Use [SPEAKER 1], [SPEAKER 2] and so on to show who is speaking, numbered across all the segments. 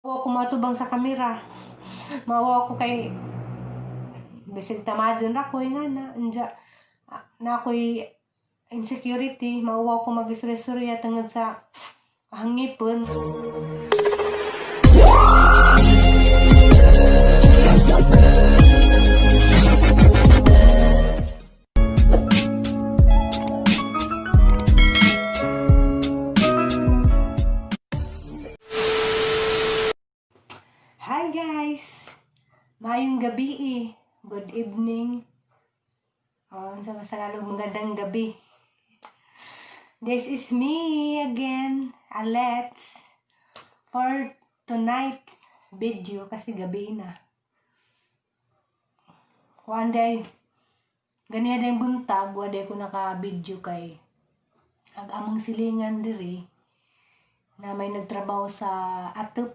[SPEAKER 1] Ako matubang sa kamera. Mawa ako kay bisig tamadon ra ko nga na anja na ako'y insecurity, mauwaw ko mag-istorya tungod sa hangipon. Hi guys! Maayong gabi eh. Good evening. Oh, sa Tagalog, magandang gabi. This is me again, Alet, for tonight's video kasi gabi na. Kuan day, ganiya day buntag, wa day ko naka-video kay ang among silingan diri na may nagtrabaho sa atop.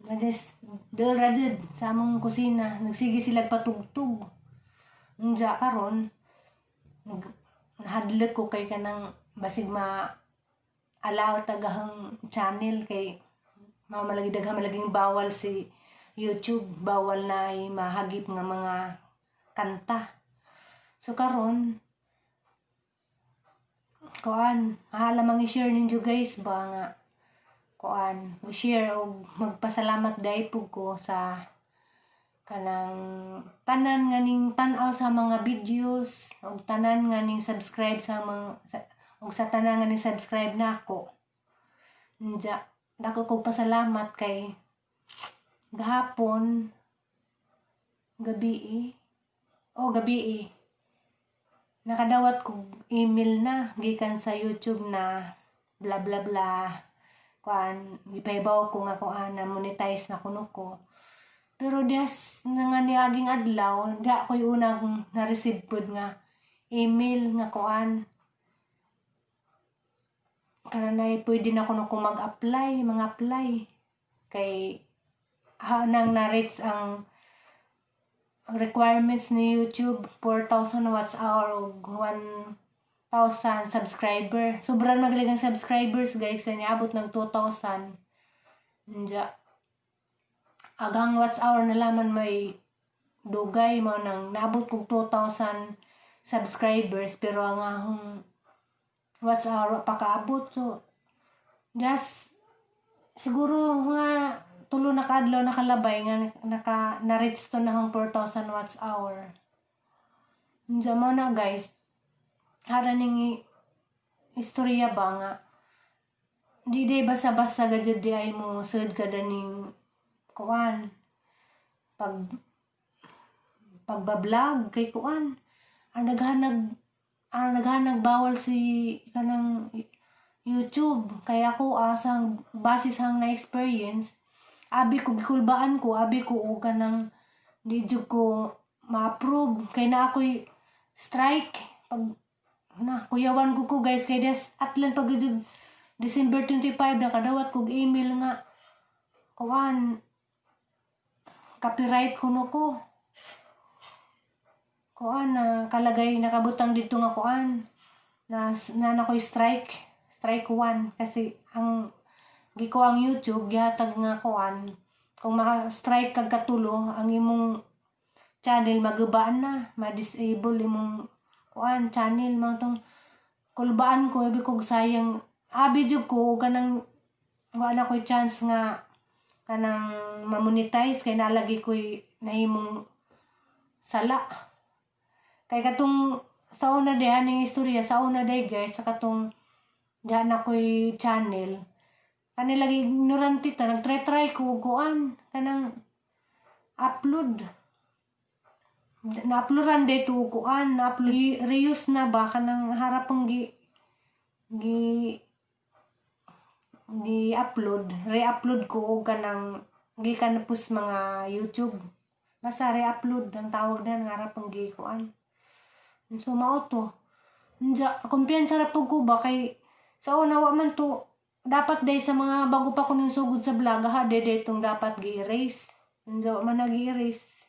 [SPEAKER 1] Nades, dol ra jud sa among kusina, nagsige sila patugtog. Unja karon nag nahadlok ko kay kanang basig ma allow tagahang channel kay mao malagi daghan malaging bawal si YouTube, bawal na ay mahagip nga mga kanta. So karon kuan, mahala mang i-share ninyo guys ba nga kuan, i-share og magpasalamat dai pug ko sa kanang tanan nga ning tan-aw sa mga videos og tanan nga ning subscribe sa mga sa, og sa tanan nga ning subscribe nako. Unja, dako kog pasalamat kay gahapon gabi eh. O gabi eh. Nakadawat kog email na gikan sa YouTube na bla bla bla, kuan, gipahibaw ko nga kuan na monetize na kuno ko. Pero dias na nga niaging adlaw, diha ko'y unang na-receive pod nga email nga kuan kananay pwede na kuno ko mag-apply, mga apply kay ha, nang na-reach ang requirements ni YouTube, 4,000 watch hour og 1,000 subscriber. Sobrang magaling ang subscribers guys, ay niabot ng 2,000. Unja, agang watch hour na laman may dugay mo nang naabot kog 2,000 subscribers, pero ang ahong watch hour pa kaabot. So just siguro nga tulo na kaadlaw nakalabay nga naka na-reach to na hang 4,000 watch hour. Unja mo na guys, hara ning istorya ba nga di day basta-basta gajud di ay mo sud ka ning kuan pag pagba-vlog kay kuan ang naghanag bawal si kanang YouTube. Kaya ako asang base sang na experience, abi ko gikulbaan ko, abi ko og kanang di jud ko ma-approve kay na ako'y strike. Pag na kuyawan ko guys kay des atlan pag jud December 25 nakadawat kog email nga kuan copyright kuno ko, kuan na kalagay nakabutang dito nga kuan na na nakoy strike, strike one, kasi ang giko ang YouTube gihatag nga kuan kung maka-strike kag katulo ang imong channel magubaan na, ma-disable imong kuan channel. Mao tong kulbaan ko, abi ko sayang, abi jud ko kanang wala ko'y chance nga kanang ma-monetize kay nalagi ko'y nahimong sala. Kay katong sa una diha ning istorya sa una day guys, sa katong diha na ko'y channel kani lagi ignorante ta, nagtry-try ko kuan kanang upload, na-uploadan dito kuan, na-upload, reuse na ba kanang harapang gi gi gi upload, re-upload ko og kanang gikan pus mga YouTube, basta re-upload ang tawag na nga harapang gi kuan. So mao to. Unja, kumpiyansa ra pud ko ba kay sa una wa man to dapat day sa mga bago pa ko ning sugod sa vlog ha, day itong dapat gi-erase. Unja, wa man nag-erase.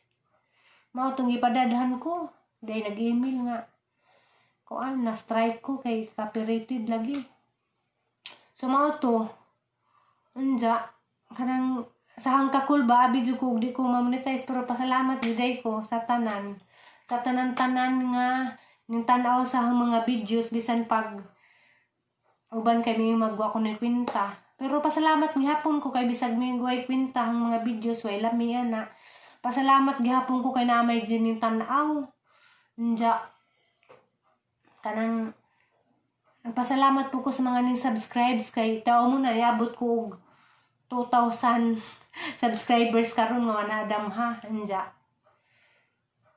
[SPEAKER 1] Mao tong gipadadhan ko. Day nag-email nga kuan na strike ko kay copyrighted lagi. So mao to. Unja, Kanang sa hangkakul ba, abi jud ko di ko ma-monetize, pero pasalamat jud ko sa tanan. Sa tanan-tanan nga ning tan-aw sa mga videos, bisan pag uban kay mi magwa ko ni kwenta. Pero pasalamat gihapon ko kay bisag mi way kwenta ang mga videos, way lami ana. Pasalamat gihapon ko kay naa may jud ning tan-aw. Nya kanang pasalamat po ko sa mga ning subscribes kay tao mo na iabot ko og 2,000 subscribers karon nga nadam ha. Nya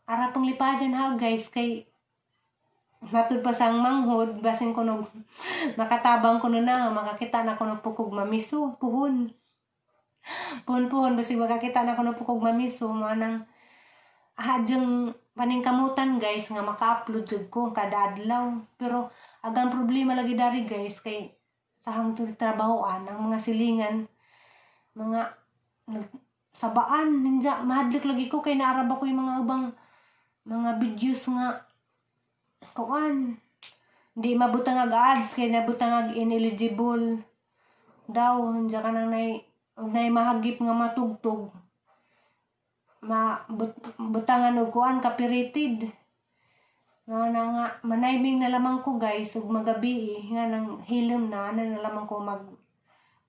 [SPEAKER 1] ara pang lipajan ha, guys, kay matud pa sang manghod, basin kuno makatabang kuno na makakita na kuno pukog mamiso puhon puhon puhon, basig makakita na kuno pukog mamiso mo nang hadyang paningkamutan, guys, nga maka-upload jud ko kada adlaw. Pero agang problema lagi dari, guys, kay sa hang trabahoan ang mga silingan mga sabaan ninja, mahadlok lagi ko kay naarab ako yung mga ubang mga videos nga kuan, di mabutang ag ads kay nabutang ag ineligible daw. Nya kanang nay mahagip nga matugtog, ma but, butangan og kuan, copyrighted. Nga na nga manayming na lamang ko, guys, ug magabi eh, nga nang hilom na ana na lamang ko mag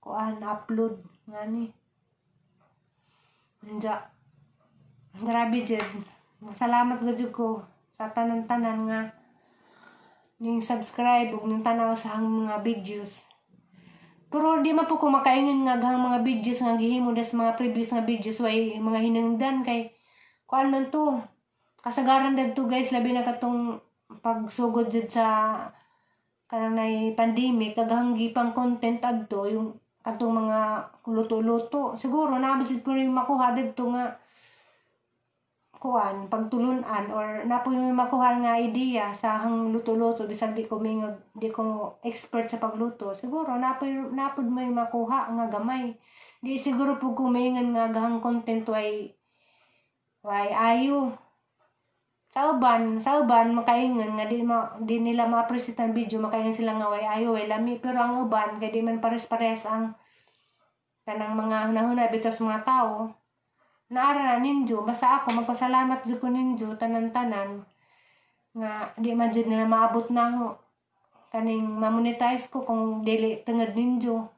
[SPEAKER 1] kuan, upload ngani. Nya grabe jud, salamat gud ko sa tanan-tanan nga ning subscribe ug ning tanaw sa hang mga videos. Pero di man po ko makaingon nga ang mga videos nga gihimo des mga previous nga videos way mga hinungdan kay kuan man to. Kasagaran dadto, guys, labi na katong pagsugod jud sa kanang nay pandemic, daghang gipang content adto yung katong mga luto-luto. Siguro naa jud ko rin makuha didto nga kuan, pagtulunan, or naa po may makuha nga idea sa hang luto-luto bisag di ko may di ko expert sa pagluto. Siguro naa pod may makuha nga gamay. Di siguro po ko maingon nga gahang content way ayo. Sa uban makaingon nga di nila ma-appreciate ang video, makaingon sila nga way ayo, way lami. Pero ang uban kay di man pares-pares ang kanang mga hunahuna bitaw sa mga tao. Naara na ninyo, basta ako magpasalamat jud ko ninyo tanan-tanan nga di man jud na maabot na ho kaning ma-monetize ko kung dili tungod ninyo,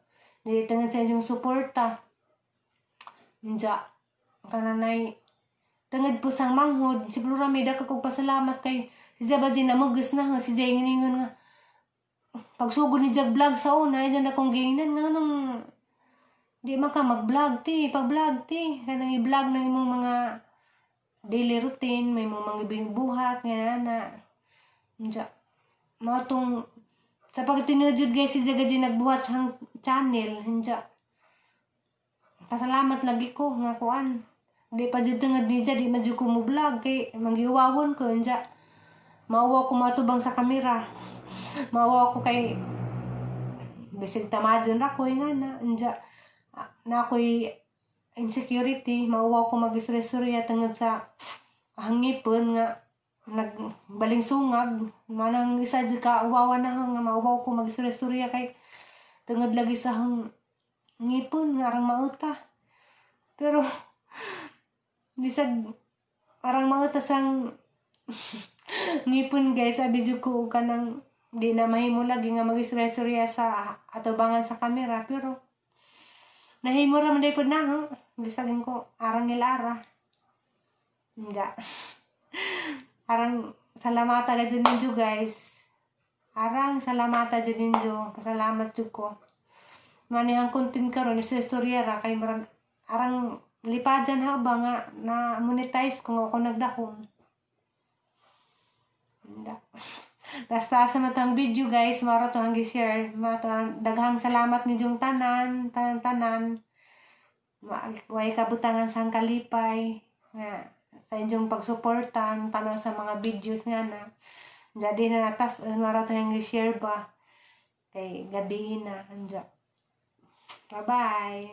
[SPEAKER 1] dili tungod sa inyong suporta. Nya kananay tungod po sang manghod si Flora may dako kog pasalamat kay si Jaba na mugis na si Jay ngingon nga pagsugod ni Jag vlog sa una yan akong giingnan nga nung di man ka mag-vlog ti, pag-vlog ti, kanang i-vlog ng imong mga daily routine, may imong mga binubuhat nga na. Nya mao tong sa pagtinuod jud, guys, si Jaga nagbuhat sa channel. Nya pasalamat lagi ko nga kuan, di pa jud tungod niya di man jud ko mo vlog kay manggiwawon ko. Nya mauwaw ko matubang sa kamera, mauwaw ko kay bisig tamadyon ra ko nga na. Nya na ako'y insecurity, mauwaw ko mag-istorya tungod sa hangipon nga nagbaling sungag. Manang isa jud ka uwawan na nga mauwaw ko mag-istorya kay tungod lagi sa hang ngipon nga arang mauta. Pero bisag arang mauta sang ngipon, guys, abi jud ko kanang di na mahimo lagi nga mag-istorya sa atubangan sa kamera, pero nahimo ra man pod na ho. Bisagin ko arang ilara. Hindi. Arang salamata ka dyan ninyo, guys. Arang salamata dyan ninyo. Pasalamat jud ko. Manihang content karon is istorya ra kay murag arang lipajan ha ba nga na monetize kung ako nagdahom. Hindi. Basta sa matang video, guys, maro to ang gi-share. Mato daghang salamat ninyong tanan, tanan tanan. Way kabutangan sang kalipay nga sa inyong pagsuporta tanaw sa mga videos nga na. Jadi na natas maro to ang gi-share ba kay gabi na anja. Bye bye.